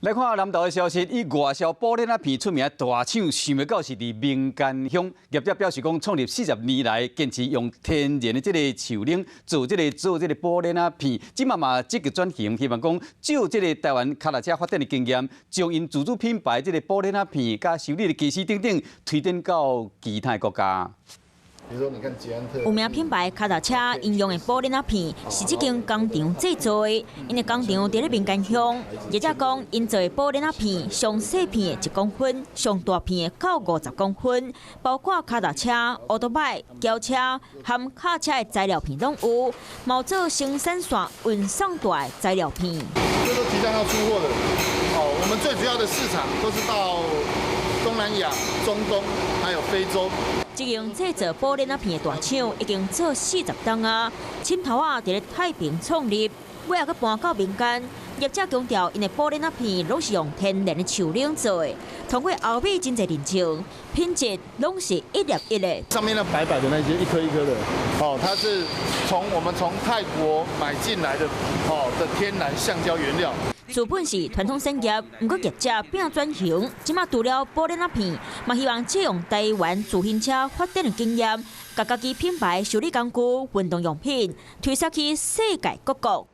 來看南投的消息，以外銷寶鏈仔片出名的大廠，想袂到是佇民間鄉。業者表示講，創立40年來，堅持用天然的這個樹奶做這個寶鏈仔片。這馬嘛積極轉型，希望講借這個台灣跤踏車發展的經驗，將𪜶自主品牌這個寶鏈仔片、佮修理的機師等等，推展到其他國家。有名品牌跤踏車𪜶用的寶鏈仔片是這間工廠製造的，𪜶的工廠佇咧民間鄉。業者講，𪜶做的寶鏈仔片上細片的1公分，上大片的到50公分，包括跤踏車、歐多擺、轎車含卡車的材料片攏有，嘛有做生產線運送帶的材料片。這都即將要出貨的，哦，我們最主要的市場都是到東南亞、中東還有非洲。這間製造寶鏈仔片的大廠已經做40冬啊，廠頭仔佇咧太平創立，尾仔閣搬到民間。業者強調，𪜶的寶鏈仔片攏是用天然的樹奶做的，通過歐美真濟認證，品質攏是一粒一的。上面那白白的那些一顆一顆的，哦，它是從我們從泰國買進來的，哦的天然橡膠原料。資本是傳統產業，毋過業者拼轉型，這馬除了寶鏈仔片，嘛希望借用台灣自行車發展的經驗，共家己品牌修理工具、運動用品推銷去世界各國。